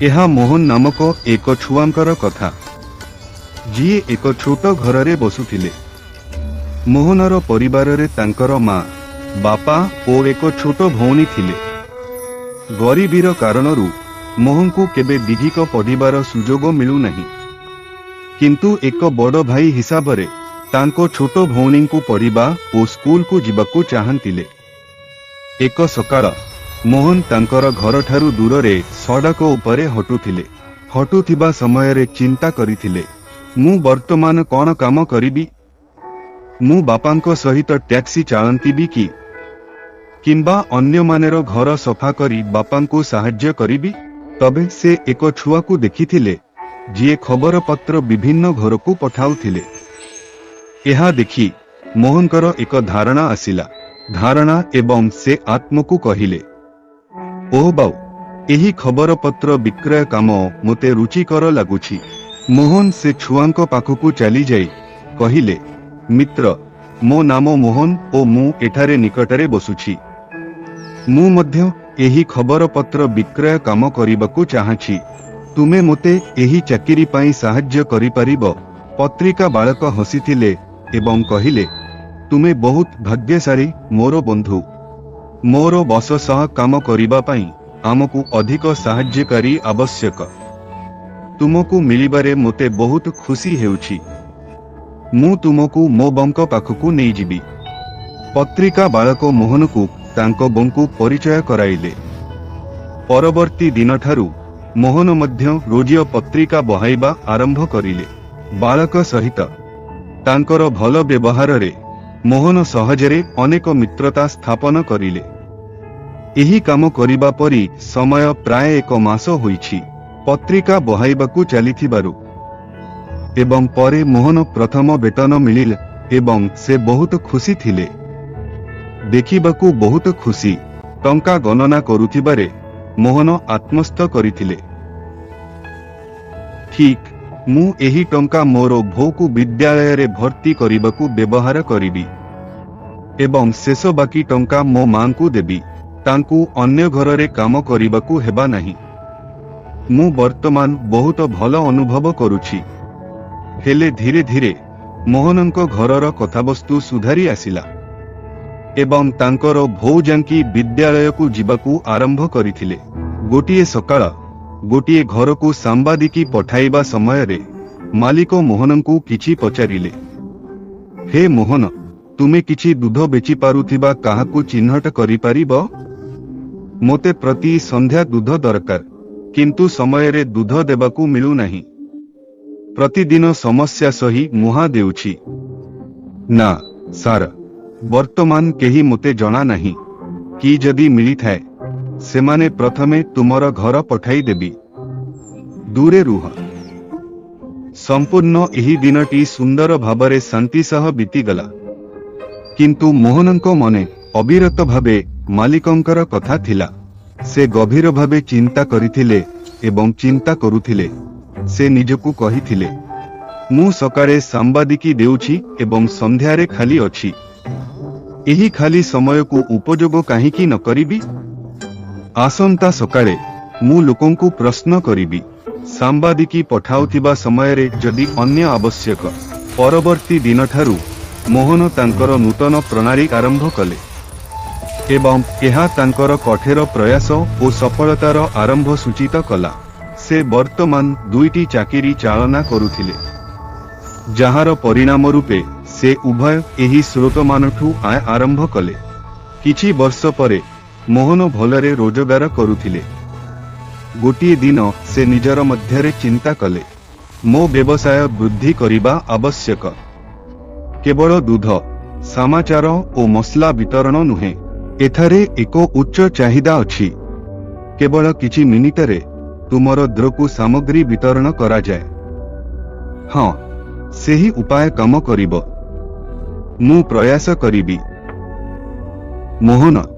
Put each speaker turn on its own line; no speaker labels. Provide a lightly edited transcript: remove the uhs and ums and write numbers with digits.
ଏହା ମୋହନ ନାମକ ଏକ ଛୁଆଙ୍କର କଥା, ଯିଏ ଏକ ଛୋଟ ଘରରେ ବସୁଥିଲେ। ମୋହନର ପରିବାରରେ ତାଙ୍କର ମା, ବାପା ଓ ଏକ ଛୋଟ ଭଉଣୀ ଥିଲେ। ଗରିବୀର କାରଣରୁ ମୋହନକୁ କେବେ ଅଧିକ ପଢ଼ିବାର ସୁଯୋଗ ମିଳୁନାହିଁ। କିନ୍ତୁ ଏକ ବଡ଼ ଭାଇ ହିସାବରେ ତାଙ୍କ ଛୋଟ ଭଉଣୀଙ୍କୁ ପଢ଼ିବା ଓ ସ୍କୁଲକୁ ଯିବାକୁ ଚାହାନ୍ତିଲେ। ଏକ ସକାଳ ମୋହନ ତାଙ୍କର ଘରଠାରୁ ଦୂରରେ ସଡ଼କ ଉପରେ ହଟୁଥିଲେ। ହଟୁଥିବା ସମୟରେ ଚିନ୍ତା କରିଥିଲେ, ମୁଁ ବର୍ତ୍ତମାନ କ'ଣ କାମ କରିବି? ମୁଁ ବାପାଙ୍କ ସହିତ ଟ୍ୟାକ୍ସି ଚାଳନ୍ତିବି କି କିମ୍ବା ଅନ୍ୟମାନେର ଘର ସଫା କରି ବାପାଙ୍କୁ ସାହାଯ୍ୟ କରିବି? ତବେ ସେ ଏକ ଛୁଆକୁ ଦେଖିଥିଲେ, ଯିଏ ଖବରପତ୍ର ବିଭିନ୍ନ ଘରକୁ ପଠାଉଥିଲେ। ଏହା ଦେଖି ମୋହନଙ୍କର ଏକ ଧାରଣା ଆସିଲା, ଧାରଣା, ଏବଂ ସେ ଆତ୍ମକୁ କହିଲେ, "ଓହ ବାଉ, ଏହି ଖବରପତ୍ର ବିକ୍ରୟ କାମ ମୋତେ ରୁଚିକର ଲାଗୁଛି।" ମୋହନ ସେ ଛୁଆଙ୍କ ପାଖକୁ ଚାଲିଯାଇ କହିଲେ, "ମିତ୍ର, ମୋ ନାମ ମୋହନ ଓ ମୁଁ ଏଠାରେ ନିକଟରେ ବସୁଛି। ମୁଁ ମଧ୍ୟ ଏହି ଖବରପତ୍ର ବିକ୍ରୟ କାମ କରିବାକୁ ଚାହୁଁଛି। ତୁମେ ମୋତେ ଏହି ଚାକିରି ପାଇଁ ସାହାଯ୍ୟ କରିପାରିବ?" ପତ୍ରିକା ବାଳକ ହସିଥିଲେ ଏବଂ କହିଲେ, "ତୁମେ ବହୁତ ଭାଗ୍ୟଶାଳୀ, ମୋର ବନ୍ଧୁ। ମୋର ବସ ସହ କାମ କରିବା ପାଇଁ ଆମକୁ ଅଧିକ ସାହାଯ୍ୟକାରୀ ଆବଶ୍ୟକ। ତୁମକୁ ମିଳିବାରେ ମୋତେ ବହୁତ ଖୁସି ହେଉଛି। ମୁଁ ତୁମକୁ ମୋ ବଙ୍କ ପାଖକୁ ନେଇଯିବି।" ପତ୍ରିକା ବାଳକ ମୋହନକୁ ତାଙ୍କ ବୋଙ୍କୁ ପରିଚୟ କରାଇଲେ। ପରବର୍ତ୍ତୀ ଦିନଠାରୁ ମୋହନ ମଧ୍ୟ ରୋଜିଅ ପତ୍ରିକା ବହାଇବା ଆରମ୍ଭ କରିଲେ। ବାଳକ ସହିତ ତାଙ୍କର ଭଲ ବ୍ୟବହାରରେ ମୋହନ ସହଜରେ ଅନେକ ମିତ୍ରତା ସ୍ଥାପନ କରିଲେ। ଏହି କାମ କରିବା ପରି ସମୟ ପ୍ରାୟ ଏକ ମାସ ହୋଇଛି ପତ୍ରିକା ବହାଇବାକୁ ଚାଲିଥିବାରୁ ଏବଂ ପରେ ମୋହନ ପ୍ରଥମ ବେତନ ମିଳିଲା ଏବଂ ସେ ବହୁତ ଖୁସି ଥିଲେ। ଦେଖିବାକୁ ବହୁତ ଖୁସି। ଟଙ୍କା ଗଣନା କରୁଥିବାରେ ମୋହନ ଆତ୍ମସ୍ଥ କରିଥିଲେ, "ଠିକ୍, ମୁଁ ଏହି ଟଙ୍କା ମୋର ଭଉକୁ ବିଦ୍ୟାଳୟରେ ଭର୍ତ୍ତି କରିବାକୁ ବ୍ୟବହାର କରିବି ଏବଂ ଶେଷ ବାକି ଟଙ୍କା ମୋ ମାଙ୍କୁ ଦେବି। ତାଙ୍କୁ ଅନ୍ୟ ଘରରେ କାମ କରିବାକୁ ହେବା ନାହିଁ। ମୁଁ ବର୍ତ୍ତମାନ ବହୁତ ଭଲ ଅନୁଭବ କରୁଛି।" ହେଲେ ଧୀରେ ଧୀରେ ମୋହନଙ୍କ ଘରର କଥାବସ୍ତୁ ସୁଧାରି ଆସିଲା ଏବଂ ତାଙ୍କର ଭଉଜାଙ୍କି ବିଦ୍ୟାଳୟକୁ ଯିବାକୁ ଆରମ୍ଭ କରିଥିଲେ। ଗୋଟିଏ ସକାଳ ଗୋଟିଏ ଘରକୁ ସାମ୍ବାଦିକୀ ପଠାଇବା ସମୟରେ ମାଲିକ ମୋହନଙ୍କୁ କିଛି ପଚାରିଲେ, "ହେ ମୋହନ, ତୁମେ କିଛି ଦୁଧ ବେଚି ପାରୁଥିବା କାହାକୁ ଚିହ୍ନଟ କରିପାରିବ? ମୋତେ ପ୍ରତି ସନ୍ଧ୍ୟା ଦୁଧ ଦରକାର, କିନ୍ତୁ ସମୟରେ ଦୁଧ ଦେବାକୁ ମିଳୁନାହିଁ। ପ୍ରତିଦିନ ସମସ୍ୟା ସହି ମୁହାଁ ଦେଉଛି।" "ନା ସାର, ବର୍ତ୍ତମାନ କେହି ମୋତେ ଜଣା ନାହିଁ। କି ଯଦି ମିଳିଥାଏ, ସେମାନେ ପ୍ରଥମେ ତୁମର ଘର ପଠାଇଦେବି। ଦୂରେ ରୁହ।" ସମ୍ପୂର୍ଣ୍ଣ ଏହି ଦିନଟି ସୁନ୍ଦର ଭାବରେ ଶାନ୍ତି ସହ ବିତିଗଲା। କିନ୍ତୁ ମୋହନଙ୍କ ମନେ ଅବିରତ ଭାବେ ମାଲିକଙ୍କର କଥା ଥିଲା। ସେ ଗଭୀର ଭାବେ ଚିନ୍ତା କରିଥିଲେ ଏବଂ ଚିନ୍ତା କରୁଥିଲେ। ସେ ନିଜକୁ କହିଥିଲେ, "ମୁଁ ସକାଳେ ସାମ୍ବାଦିକୀ ଦେଉଛି ଏବଂ ସନ୍ଧ୍ୟାରେ ଖାଲି ଅଛି। ଏହି ଖାଲି ସମୟକୁ ଉପଯୋଗ କାହିଁକି ନ କରିବି? ଆସନ୍ତା ସକାଳେ ମୁଁ ଲୋକଙ୍କୁ ପ୍ରଶ୍ନ କରିବି। ସାମ୍ବାଦିକୀ ପଠାଉଥିବା ସମୟରେ ଯଦି ଅନ୍ୟ ଆବଶ୍ୟକ।" ପରବର୍ତ୍ତୀ ଦିନଠାରୁ ମୋହନ ତାଙ୍କର ନୂତନ ପ୍ରଣାଳୀ ଆରମ୍ଭ କଲେ ଏବଂ ଏହା ତାଙ୍କର କଠୋର ପ୍ରୟାସ ଓ ସଫଳତାର ଆରମ୍ଭ ସୂଚିତ କଲା। ସେ ବର୍ତ୍ତମାନ ଦୁଇଟି ଚାକିରି ଚାଳନା କରୁଥିଲେ, ଯାହାର ପରିଣାମ ରୂପେ ସେ ଉଭୟ ଏହି ସ୍ରୋତମାନଠୁ ଆୟ ଆରମ୍ଭ କଲେ। କିଛି ବର୍ଷ ପରେ ମୋହନ ଭଲରେ ରୋଜଗାର କରୁଥିଲେ। ଗୋଟିଏ ଦିନ ସେ ନିଜର ମଧ୍ୟରେ ଚିନ୍ତା କଲେ, "ମୋ ବ୍ୟବସାୟ ବୃଦ୍ଧି କରିବା ଆବଶ୍ୟକ। କେବଳ ଦୁଧ, ସମାଚାର ଓ ମସଲା ବିତରଣ ନୁହେଁ। ଏଠାରେ ଏକ ଉଚ୍ଚ ଚାହିଦା ଅଛି। କେବଳ କିଛି ମିନିଟରେ ତୁମର ଦ୍ରକୁ ସାମଗ୍ରୀ ବିତରଣ କରାଯାଏ। ହଁ, ସେହି ଉପାୟ କାମ କରିବ। ମୁଁ ପ୍ରୟାସ କରିବି।" ମୋହନ